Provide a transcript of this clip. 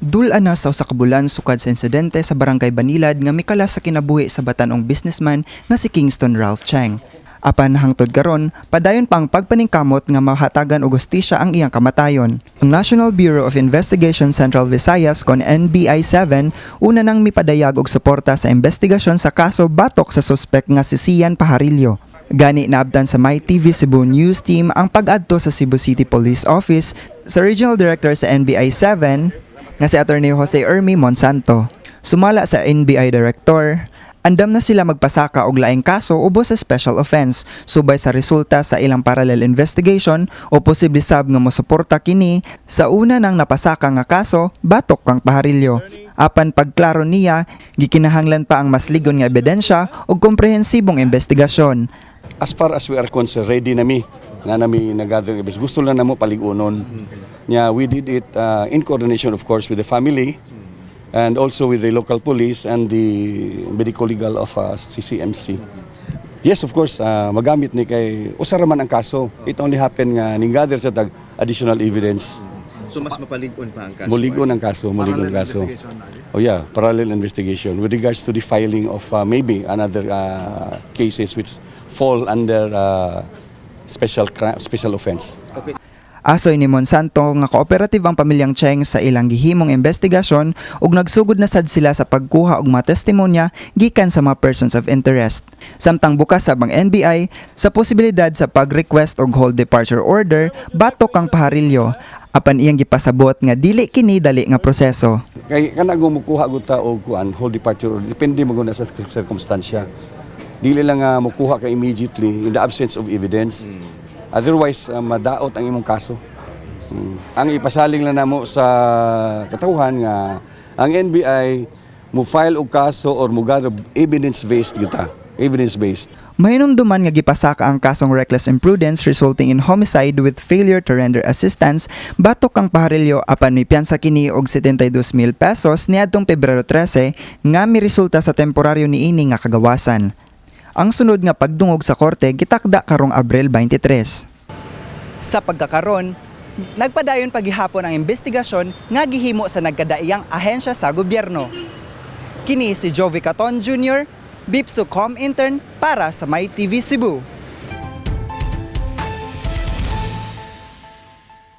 Dul-an na sa usa ka bulan sukad sa insidente sa Barangay Banilad nga mikalas sa kinabuhi sa batan-ong businessman nga si Kingston Ralph Cheng. Apan hangtod karon, padayon pa ang pagpaningkamot nga mahatagan og hustisya ang iyang kamatayon. Ang National Bureau of Investigation Central Visayas kon NBI 7 una nang mipadayag og suporta sa investigasyon sa kaso batok sa suspek nga si Sian Pajarillo. Gani naabtan sa MyTV Cebu News Team ang pag-adto sa Cebu City Police Office sa Regional Director sa NBI 7 nga si Attorney Jose Ermi Monsanto. Sumala sa NBI Director, andam na sila magpasaka og laing kaso ubos sa special offense subay sa resulta sa ilang parallel investigation o posible sab nga mosuporta kini sa una nang napasaka nga kaso batok kang Pajarillo. Apan pagklaro niya, gikinahanglan pa ang mas ligon nga ebidensya ug komprehensibong investigasyon. As far as we are concerned, ready na mi nga nami nag-gather evidence. Gusto lang namo paligunon. Nya we did it in coordination, of course, with the family and also with the local police and the medical legal of CCMC. Yes, of course, magamit ni kay usa ra man ang kaso. It only happened nga ning gather sa tag additional evidence. So mas mapalig-on pa ang kaso? Mulig-on ang kaso, mulig-on ang kaso. Oh yeah, parallel investigation with regards to the filing of maybe another cases which fall under special offense. Okay. Asoy ni Monsanto nga cooperative ang pamilyang Cheng sa ilang gihimong investigasyon ug nagsugod na sad sila sa pagkuha og mga testimonya gikan sa mga persons of interest. Samtang bukas sab ang NBI sa posibilidad sa pag-request og hold departure order batok kang Pajarillo, apan iyang gipasabot nga dili kini dali nga proseso. Kay kana kung mukuha gud ta og kuan, hold departure order, depende mo gud na sa circumstansya. Dili lang nga mukuha ka immediately in the absence of evidence. Otherwise, madaot ang imong kaso. Ang ipasaling lang namo sa katawhan nga ang NBI mo file og kaso or mo gather evidence based kita. Evidence based. Mahinumduman nga gipasaka ang kasong reckless imprudence resulting in homicide with failure to render assistance batok kang Pajarillo, apan mipiyansa kini og 72,000 pesos niadtong Pebrero 13 nga miresulta sa temporaryo niini nga kagawasan. Ang sunod nga pagdungog sa korte gitakda karong Abril 23. Sa pagkakaron, nagpadayon paghihapon ang investigasyon nga gihimo sa nagkadaiyang ahensya sa gobyerno. Kini si Jovi Caton Jr., BIPSU Com Intern para sa MyTV Cebu.